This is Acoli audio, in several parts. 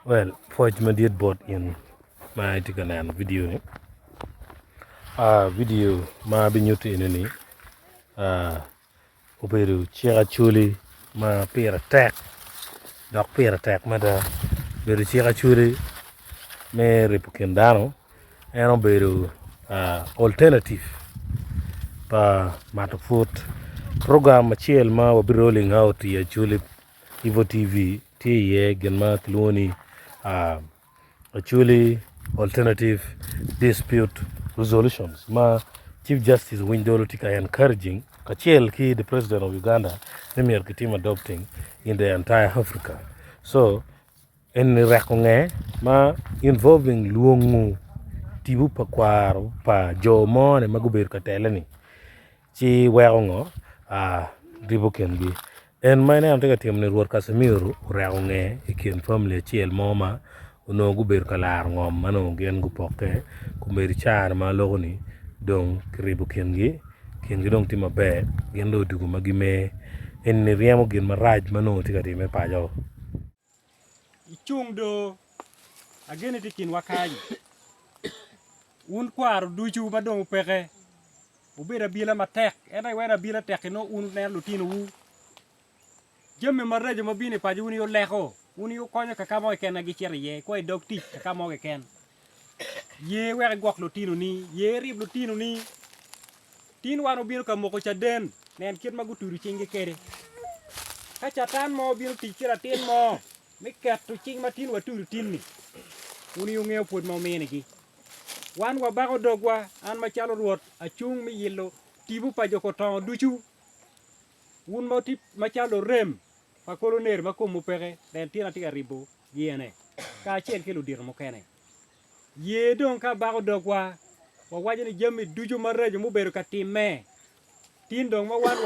Well pwoc madit bot in ma itye ka neno vidio ni vidio ma abinyuto eni ni obedo cik acholi ma pire tek dok pire tek mada obedo cik acholi me ribo kin dano en obedo alternative pa mato put program acel ma wabi rolling out i acholi Ivo TV tye iye gin ma kilwongo ni Acholi Alternative Dispute Resolutions ma Chief Justice Owiny Dollo tye ka encouraging kacel ki the President of Uganda ni myero kitim adopting in the entire Africa. So eni reko nge ma involving lwongo tipo pa kwaro pa jo moni ma gubedo ka tele-ni. ci weko ngo ribo kingi en ma ineno tye ka timo ni Rwot Kacimiro oreko nge i kin famili acel mo ma onongo gubedo ka laro ngom ma onongo gin gupokke kombeddi caa ni ma aloko ni dong kiribo kingi, kingi dong tye maber gin dong odwogo ma gimer eni ryemo gin marac ma onongo tye ka timme paco. Icung do, ageni tye i kinwa kany, wun kwaro ducu ma dong wupeke, wubed abila matek, ento iweko abila tek-ki nongo wun wuneno lutinowu. Jami maraco ma bino i paco wun aye wuleko, wun aye wukonyo kaka mo keken ma gicito iye, kwa i dog tic kaka mo keken. Ye wek igwok lutinoni, ye irib lutinoni. Tin wan obino ka moko caden, nen kit ma gutudo cinggi kwede. Ka Catan mo obino tic ki latin mo me keto cing ma tin watudo tin-ni, wun aye wungeyo pwod ma wuminigi. Wan wabako dogwa, an macalo Rwot acung me yilo tipo pa jo kotongo ducu. Wun ma wutye macalo lurem pa koloner ma komwu peke, nen tin atye ka ribogi ene, kacel ki ludito mukene. Ye dong ka abako dogwa, wawaco ni jami ducu maraco mubedo ka timme tin dong ma wan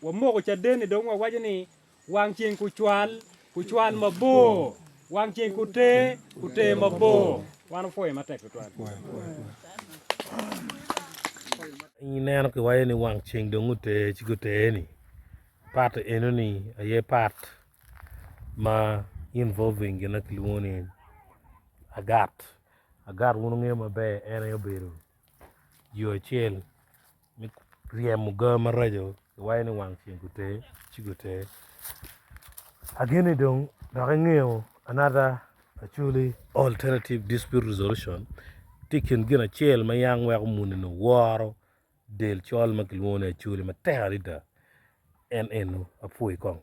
wamoko caden-ni dong wawaco ni wang ceng kucwal, kucwal mabor, wang ceng kuter, kuter mabor. Wan wapwoyo matek tutwal. Ineno kiwaco ni wang ceng dong oter ci guter-ni, part enoni aye part ma involving gin ma kilwongo ni Agat, agat wun wungeyo maber en aye obedo yo acel me ryemo ga maraco iwaco ni wang ceng guter ci guter ageni dong dok ingeyo another actually alternative dispute resolution tye i kin gin acel ma yang weko muni-ni woro del col ma kilwongo ni acholi matek adada en eno apwoyi kong.